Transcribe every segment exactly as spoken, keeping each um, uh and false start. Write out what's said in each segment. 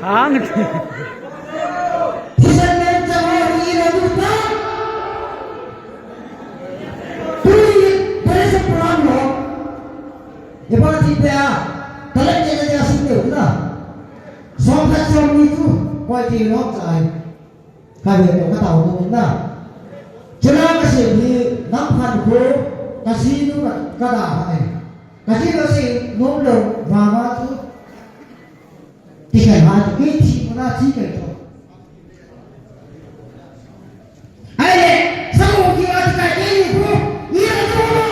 Ang. Thisan len chang ho hi la du ta. Tui, there is a problem. Iba ti pe a. Talent ne ne a sim ne na. Som khat som ni tu. Koi ti lom chai. Ka ve to ka tao to na. Chuna ka sim hi nam khan ko ka si nu ka da hai. Ka si lo si nom lo va va tu. Ti khen ha, ti kei thi ko na thi kei to. Ai le, sa mo ki a ti kai kei ni ko, ni a to lo.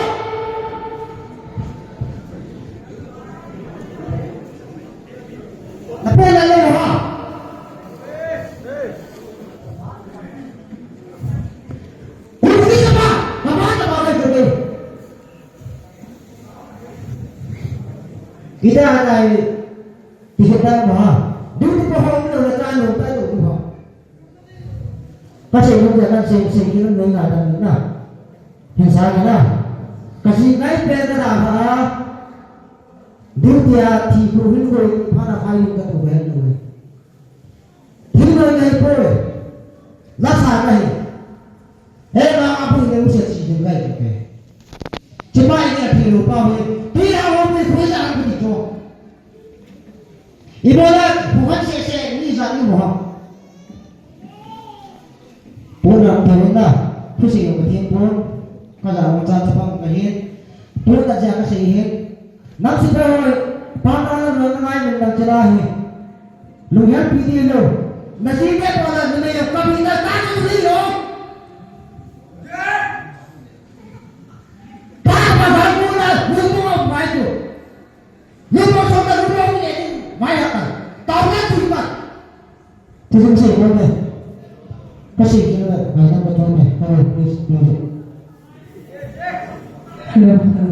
Na pe la lo ha. Ko ni ka ba, ka ba, ka ba, ka ba. Ida na ai. Ti se ta ma. Duty pa hong lo na ka lo ta lo ha. Ka se lo ya ka se se ki lo na da na. Hin sa na. Ka si ngai pe ka da ha. Duty a thi ko hin ko pa na khai ka to ben lo. Thil noi nei poi. La sa ka hi. He ma a pui ne u se chi ding kai ke. Chi pai ne a thil u pa he. Ti a o me khu sa a pui to. I mo la khu han se se ni sa ni mo ha. Puna thei na. Khu si yo ka thim pun. Ka ja u cha cha pang ka hin. Puna ja ka se hin. Nang si pa hoi, pa pa la lo na ngai lo na chila hi. Lo yan pi ti lo. Na si ne pa la na me ka pi na ta na si lo. Pa pa ba ku na, ku ku ma mai ku. Lu mo so ta lu mo ni ni, mai ha ta. Ta na tu ma. Ti sum se ko ne. Ka se ki na, mai na ko to ne. Hello, please, please. Hello.